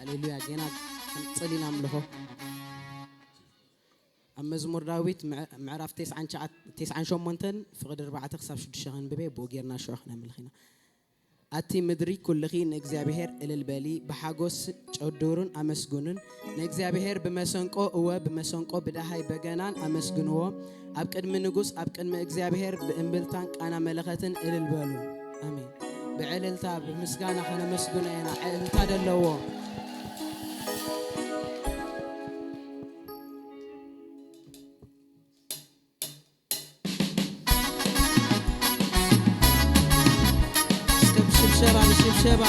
ሃሌሉያ ገና ክንጽል ኢና ኣምልኾ ኣብ መዝሙር ዳዊት ምዕራፍ 98 ፍቕዲ 4 ክሳብ 6 ክንብበ ብኡ ጌርና ሽዑ ክነምልኽ ኢና። ኣቲ ምድሪ ኩልኺ ንእግዚኣብሔር እልል በሊ፣ ብሓጎስ ጨድሩን ኣመስግኑን። ንእግዚኣብሔር ብመሰንቆ፣ እወ ብመሰንቆ ብደሃይ በገናን ኣመስግንዎ። ኣብ ቅድሚ ንጉስ፣ ኣብ ቅድሚ እግዚኣብሔር ብእምብልታን ቃና መለኸትን እልል በሉ። ኣሜን። ብዕልልታ ብምስጋና ከነመስግኖ ኢና። ዕልልታ ደለዎ እስከ ብሽብሸባ ብሽብሸባ።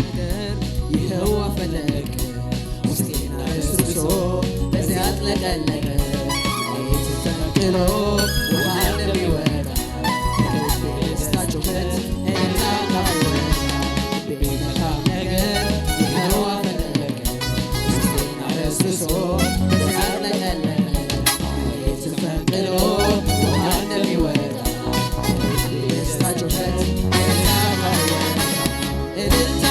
ነገር ይኸዋ ፈለቀ፣ ውስጤን አረስርሶ በዚያ አጥለቀለቀ። መሬት ፈንቅሎ ውሃ እንደሚወጣ ከልቤ ደስታ ጩኸት እልልታ ካፌ ወጣ። ልቤ መልካም ነገር ይኸዋ ፈለቀ፣ ውስጤን አረስርሶ በዚያ አጥለቀለቀ። መሬት ፈንቅሎ ውሃ እንደሚወጣ ከልቤ ደስታ ጩኸት እልልታ ካፌ ወጣ። እልልታ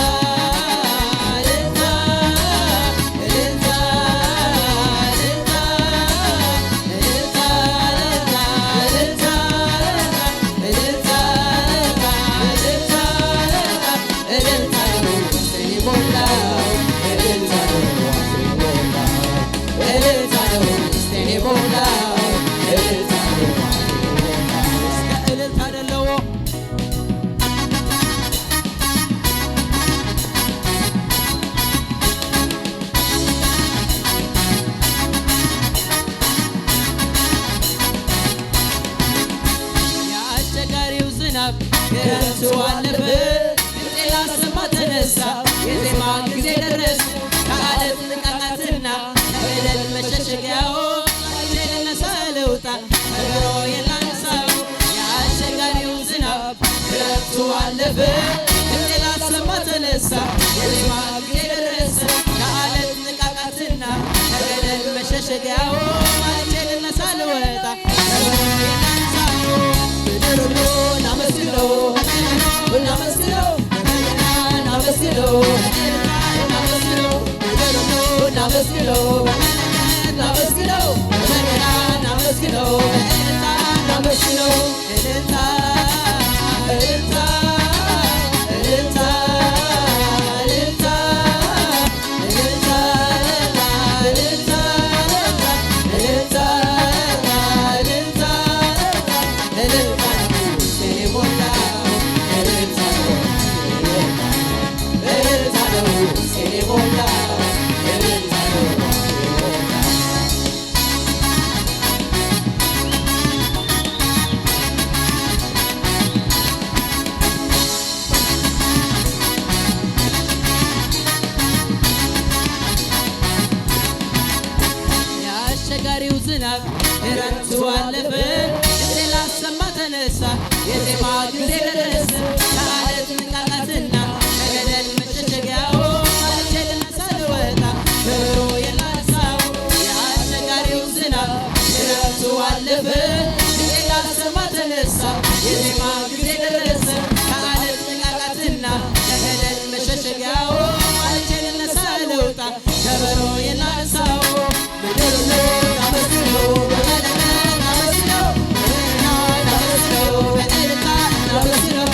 እልልታ እልልታ እልልታ እልልታ እልልታ እልልታ እልልታ ነው ውስጤን የሞላው፣ እልልታ ነው አፌን የሞላው፣ እልልታ ነው ውስጤን የሞላው፣ እልልታ ነው አፌን የሞላው። እስከ እልልታ ደለዎ። የአስቸጋሪው ዝናብ ክረምቱ አለፈ፣ ድምፄ ላሰማ ተነሳ፣ የዜማ ጊዜ ደረሰ። ከአለት ንቃቃትና ከገደል መሸሸጊያው ልነሳ ልውጣ ከበሮዬን ላንሳው። የአስቸጋሪው ዝናብ ክረምቱ አለፈ፣ ድምፄ ላሰማ ተነሳ፣ የዜማ ጊዜ ደረሰ። ከአለት ንቃቃትና ከገደል መሸሸጊያው ልነሳ ልወጣ ከበሮዬን ላንሳው። ምድር ሁሉ እናመስግነው፣ እናመስግነው፣ እናመስግነው፣ እናመስግነው። ምድር ሁሉ እናመስግነው፣ እናመስግነው፣ በገና እናመስግነው፣ በእልልታ እናመስግነው። እልልታ እልልታ እልልታ እልልታ እልልታ እልልታ እልልታ እልልታ እልልታ ነው ውስጤን የሞላው፣ እልልታ ነው አፌን የሞላው፣ እልልታ ነው ውስጤን የሞላው፣ እልልታ ነው አፌን የሞላው። የአስቸጋሪው ዝናብ ክረምቱ አለፈ፣ ድምፄ ላሰማ ተነሳ፣ የዜማ ጊዜ ደረሰ። ከአለት ንቃቃትና ከገደል መሸሸጊያው ማልጄ ልነሳ ልወጣ ከበሮዬን ላንሳው። የአስቸጋሪው ዝናብ ክረምቱ አለፈ፣ ድምፄ ላሰማ ተነሳ፣ የዜማ ጊዜ ደረሰ። ከአለት ንቃቃትና ከገደል መሸሸጊያው ማልጄ ልነሳ ልውጣ ከበሮዬን ላንሳው። ምድር ሁሉ እናመስግነው፣ በመለከት እናመስግነው፣ በገና እናመስግነው፣ በእልልታ እናመስግነው።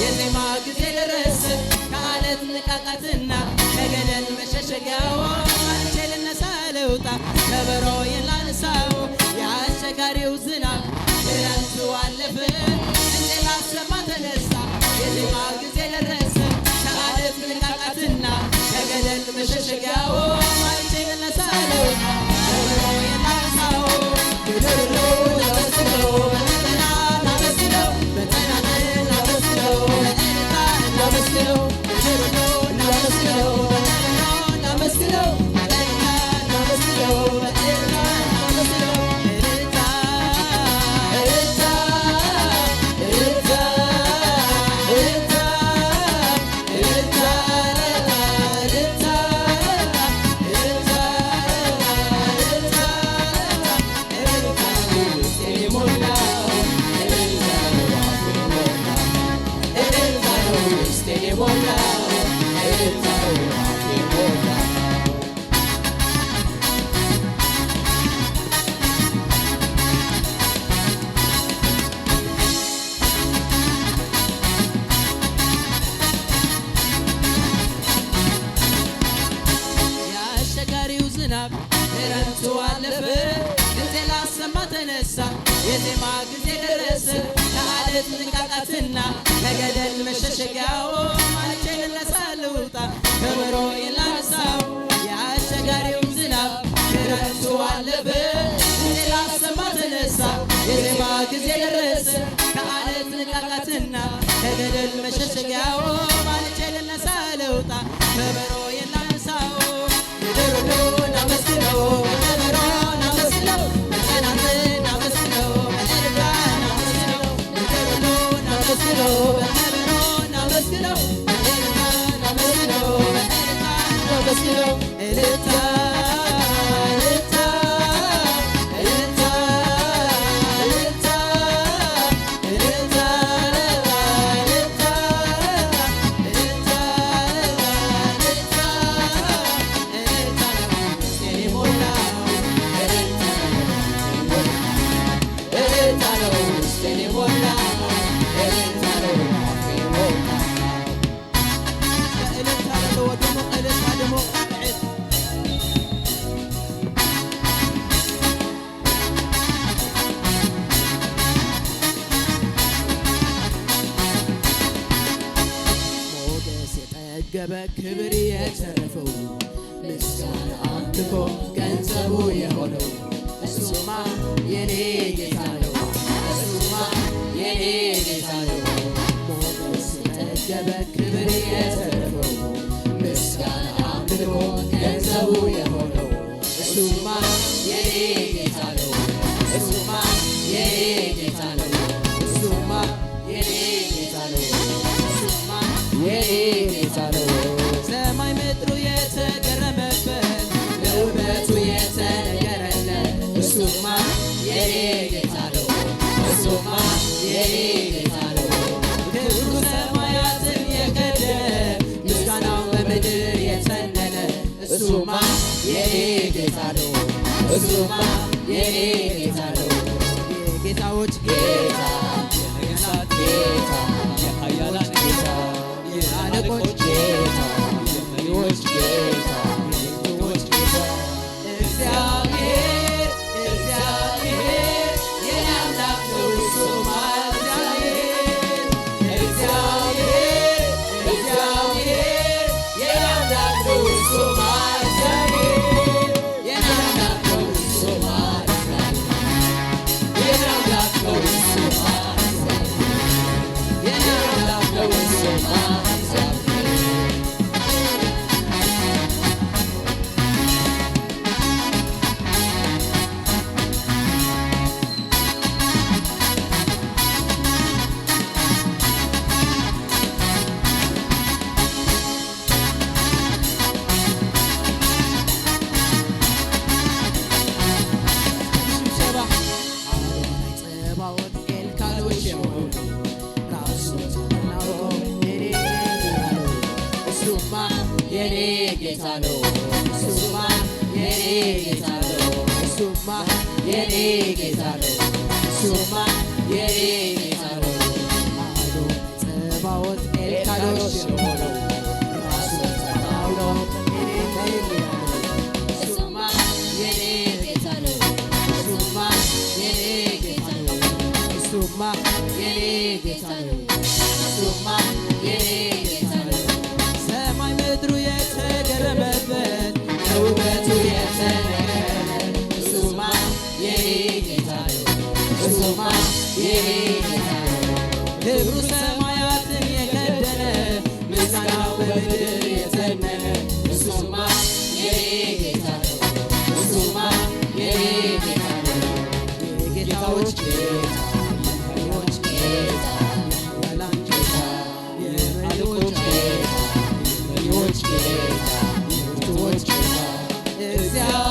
የዜማ ጊዜ ደረሰ ከአለት ንቃቃትና ከገደል መሸሸጊያው ማልቼ ልነሳ ልውጣ ከበሮዬን ላንሳው የአስቸጋሪው ዝናብ ክረምቱ አለፈ ድምፄ ላሰማ ተነሳ የዜማ ጊዜ ደረሰ ከአለት ንቃቃትና ከገደል መሸሸጊያው ማልቼ ልነሳ ልውጣ ከበሮዬን ላንሳው ድርድሩ ላመስግነው በበገና ላመስግነው በጸናጽል ላመስግነው በእልልታ ላመስግነው በድርድሩ ላመስግነው በከበሮ ላመስግነው በእልልታ ላመስግነው በእልልታ ላመስግነው እልልታ እልልታ እልልታ እልልታ እልልታ እልልታ እልልታ እልልታ እልልታ ውስጤን የሞላው እልልታ ነው አፌን የሞላው እልልታ ነው ውስጤን የሞላው እልልታ ነው አፌን የሞላው። የአስቸጋሪው ዝናብ ክረምቱ አለፈ ድምፄ ላሰማ ተነሳ የዜማ ጊዜ ደረሰ ከአለት ንቃቃትና ከገደል መሸሸጊያው ማልቼ ልነሳ ልውጣ ከበሮዬን ላንሳው የአስቸጋሪው ዝናብ ክረምቱ አለፈ ድምፄ ላሰማ ተነሳ የዜማ ጊዜ ደረሰ ከአለት ንቃቃትና ከገደል መሸሸጊያው ማልቼ ልነሳ ልውጣ ከበሮዬን ላንሳው ድርድሩ ላመስግነው በከበሮ ላመስግነው በጸናጽል ላመስግነው በእልልታ ላመስግነው በድርድሩ ላመስግነው በከበሮ ላመስግነው በእልልታ ላመስግነው በእልልታ ላመስግነው እልልታ እልልታ እልልታ እልልታ እልልታ እልልታ እልልታ እልልታ እልልታ ነው ውስጤን የሞላው እልልታ እልልታ ነው ውስጤን የሞላው እልልታ ነው አፌን የሞላው። እልልታ ዘለዎ ድሙቕ እልልታ ድሙቕ ጣቕዒት። ሞገስ የጠገበ ክብር የተረፈው ምስጋና አምልኮ ገንዘቡ የሆነው እሱማ የኔ ጌታ ነው እሱማ የኔ ጌታ ነው። ሞገስ የጠገበ ክብር የተረፈው ምስጋና አምልኮ ገንዘቡ የሆነው እሱማ የኔ ጌታ ነው እሱማ የኔ ጌታ ነው እሱማ የኔ ጌታ ነው እሱማ የኔ ጌታ ነው። ሰማይ ምድሩ የተገረመበት ለውበቱ የተነገረለት እሱማ የኔ ጌታ ነው እሱማ የኔ ጌታ ነው። ክብሩ ሰማያትን የከደ ምስጋናው በምድር የተነነ እሱማ የኔ ጌታ ነው እሱማ የኔ ጌታ ነው። የጌታዎች ጌታ የነገሥታት ጌታ የኃያላን ጌታ የአለቆች ጌታ የመሪዎች ጌታ የብርቱዎች ጌታ እግዚአብሔር እግዚአብሔር የኔ አምላክ ነው እሱማ እግዚአብሔር እግዚአብሔር እግዚአብሔር የኔ አምላክ ነው እሱማ እግዚአብሔር የኔ አምላክ ነው እሱማ እግዚአብሔር የኔ አምላክ ነው እሱማ እግዚአብሔር የኔ አምላክ ነው እሱማ እግዚአብሔር። ሽብሸባ አዶናይ ጸባዖት ኤልካሎች የሆኑ ራሱን አውቆ እኔ ያለው እሱማ የኔ ጌታ ነው እሱማ የኔ ጌታ ነው እሱማ የኔ ጌታ ነው እሱማ የኔ ጌታ ነው። አዶናይ ጸባዖት ጸባዖት ኤልካዶሽ የሆነው ራሱ ጠራው ነው እኔ ነኝ ያለው። እሱማ የኔ ጌታ ነው። እሱማ የኔ ጌታ ነው። እሱማ የኔ ጌታ ነው። እሱማ የኔ ጌታ ነው። ሰማይ ምድሩ የተገረመበት ከውበቱ የተነገረ እሱማ የኔ ጌታ ነው። እሱማ የኔ ጌታ ነው። ክብሩ ሰማያትን የከደነ ምስጋናው በምድር የተነነ እሱማ የኔ ጌታ ነው። እሱማ የኔ ጌታ ነው። የጌታዎች ጌታ፣ የመሪዎች ጌታ፣ የኃያላን ጌታ፣ የመሪዎች ጌታ፣ የመሪዎች ጌታ፣ የብርቱዎች ጌታ እግዚአብሔር።